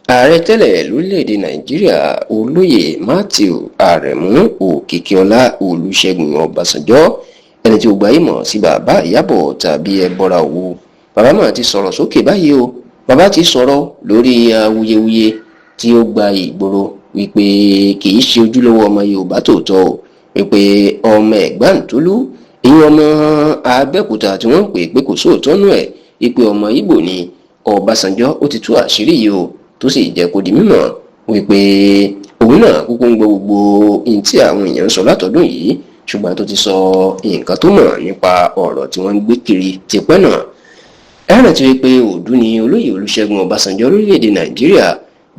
Ààrẹ tẹ́lẹ̀ lórílẹ̀‐èdè Nàìjíríà, Olóyè Matthew Aremu Òkìkíọlá Olúṣẹ́gun Ọbásanjọ́, ẹni tí ó gbayé mọ̀ sí Bàbá Ìyábọ̀ tàbí Ẹbọra Òwu, bàbá náà ti sọ̀rọ̀ sókè báyìí o. Bàbá ti sọ̀rọ̀ lórí awuyewuye tí ó gba ìgboro wípé kì í ṣe ojúlówó ọmọ Yorùbá tòótọ́ o, wípé ọmọ Ẹ̀gbáǹtólú, ìyẹn ọmọ Abẹ́òkúta tí wọ́n ń pè pé kò sóòótọ́ nú ẹ̀, wípé ọmọ Ìgbò ni Ọbásanjọ́. Ó ti tú àṣírí yìí o, tó sì jẹ́ kó di mímọ̀ wípé òun náà kúkú ń gbọ́ gbogbo ohun tí àwọn èèyàn ń sọ látọdún yìí, ṣùgbọ́n tó ti sọ nǹkan tó mọ̀ nípa ọ̀rọ̀ tí wọ́n ń gbé kiri tipẹ́ náà. Ẹ rántí wípé òdú ni Olóyè Olúṣẹ́gun Ọbásanjọ́ lórílẹ̀‐èdè Nàìjíríà.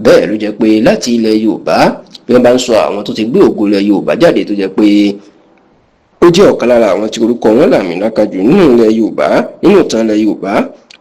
Bẹ́ẹ̀ ló jẹ́ pé láti ilẹ̀ Yorùbá, bí wọ́n bá ń sọ àwọn tó ti gbé ògo ilẹ̀ Yorùbá jáde, tó jẹ́ pé ó jẹ́ ọ̀kan lára àwọn tí orúkọ wọn làmìlaka jù nínú ilẹ̀ Yorùbá, nínú ìtàn ilẹ̀ Yorùbá,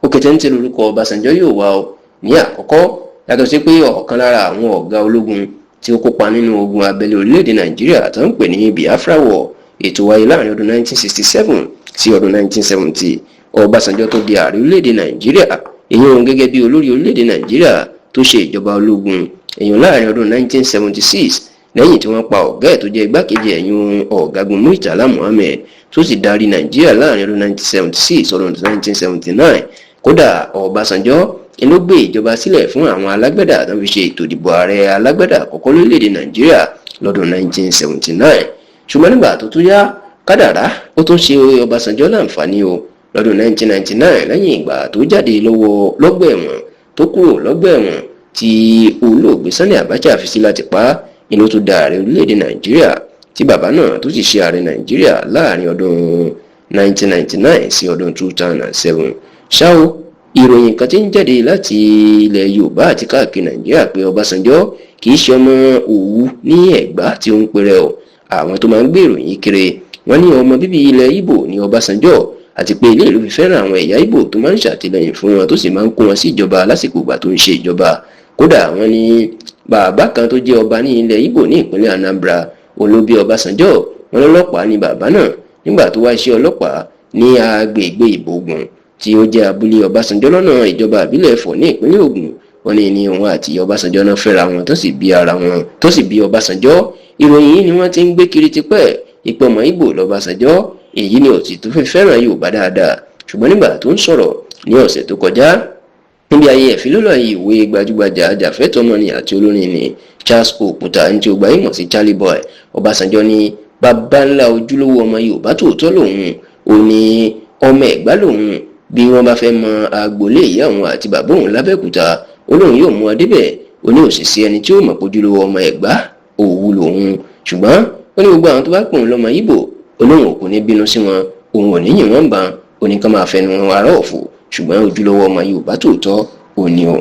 òkè téńté lórúkọ Ọbásanjọ́ yóò wá o ní àkọ́kọ́. Yàtọ̀ sí pé ọ̀kan lára àwọn ọ̀gá ológun tí ó kópa nínú ogun abẹ́lé orílẹ̀-èdè Nàìjíríà tó ń pè ní Biafra War, ètò wáyé láàrin ọdún 1967 sí ọdún 1970, Ọbásanjọ́ tó di ààrẹ orílẹ̀-èdè Nàìjíríà, èyí òun gẹ́gẹ́ bí olórí orílẹ̀-èdè Nàìjíríà tó ṣe ìjọba ológun èyàn láàrin ọdún 1976, lẹ́yìn tí wọ́n pa ọ̀gá ẹ̀ tó jẹ́ igbákejì ẹ̀yún, Ọ̀gágun Murtala Muhammed, tó sì darí Nàìjíríà láàrin ọdún 1976 ọdún 1979. Kódà, Ọbásanjọ́ ló gbé ìjọba sílẹ̀ fún àwọn alágbádá tó fi ṣe ètò ìdìbò ààrẹ alágbádá àkọ́kọ́ lórílẹ̀‐èdè Nàìjíríà lọ́dún 1979. Ṣùgbọ́n nígbà tó tún yá, kádàrá ó tún ṣe Ọbásanjọ́ láǹfààní o. Lọ́dún 1999, lẹ́yìn ìgbà tó jáde lọ́wọ́ lọ́gbà ẹ̀wọ̀n, tó kúrò lọ́gbà ẹ̀wọ̀n tí olóògbé Sani Abacha fi sí láti pa á, inú tó da ààrẹ orílẹ̀-èdè Nàìjíríà, tí bàbá náà tó sì ṣe ààrẹ Nàìjíríà láàrin ọdún 1999 sí ọdún 2007. Ṣá o, ìròyìn kan tí ń jáde láti ilẹ̀ Yorùbá àti káàkiri Nàìjíríà pé Ọbásanjọ́ kì í ṣe ọmọ Òwu ní Ẹ̀gbá tí ó ń pèrè o, àwọn tó máa ń gbé ìròyìn kiri, wọ́n ní ọmọ bíbí ilẹ̀ Ìgbò ní Ọbásanjọ́, àti pé ilé ìlú fi fẹ́ràn àwọn ẹ̀yà Ìgbò, tó máa ń ṣàtìlẹ́yìn fún wọn, tó sì máa ń kó wọn sí ìjọba lásìkò ìgbà tó ń ṣe ìjọba. Kódà, wọ́n ní bàbá kan tó jẹ́ ọba ní ilẹ̀ Ìgbò ní ìpínlẹ̀ Anambra olóbi Ọbásanjọ́. Wọn lọ́lọ́pàá ní bàbá náà nígbà tó wá iṣẹ́ ọlọ́pàá ní agbègbè Ìbògùn, tí ó jẹ́ abúlé Ọbásanjọ́ lọ́nà ìjọba ìbílẹ̀ Ifọ̀ ní ìpínlẹ̀ Ògùn. Wọ́n ní òun àti Ọbásanjọ́ náà fẹ́ra wọn, tó sì bí ara wọn, tó sì bí Ọbásanjọ́. Ìròyìn yìí ni wọ́n ti ń gbé kiri tipẹ́, ipò ọmọ Ìgbò lọ́básanjọ́, èyí ni òtí tó fi fẹ́ràn Yorùbá dáadáa. Ṣùgbọ́n nígbà tó ń sọ̀rọ̀ ní ọ̀sẹ̀ tó kọjá níbi ayẹyẹ ìfilọ́lẹ̀ ìwé gbajúgbajà ajàfẹ́tọ̀ọ́ ọmọnìyàn àti olórin ní Charles Òkúta, ní tí ó gbayé mọ̀ sí Charlie Boy, Ọbásanjọ́ ní bàbá ńlá ojúlówó ọmọ Yorùbá tòótọ́ lòun ò ní, ọmọ Ẹ̀gbá lòun. Bí wọ́n bá fẹ́ mọ agboolé ìyá òun àti bàbá òun lábẹ́òkúta, ó lóun yóò mú wọn débẹ̀. Ó ní òṣìṣẹ́ ẹni tí ó mọ̀ pójúlówó ọmọ Ẹ̀gbá Òwu lòun. Ṣùgbọ́n ó ní gbogbo àwọn tó bá pè òun lọ́mọ Ìgbò, ó lóun ò kò ní bínú sí wọn, òun ò ní yìn wọ́n bàn, ó ní ká máa fẹnu wọn ará òfò, ṣùgbọ́n ojúlówó ọmọ Yorùbá tòótọ́ ò ní o.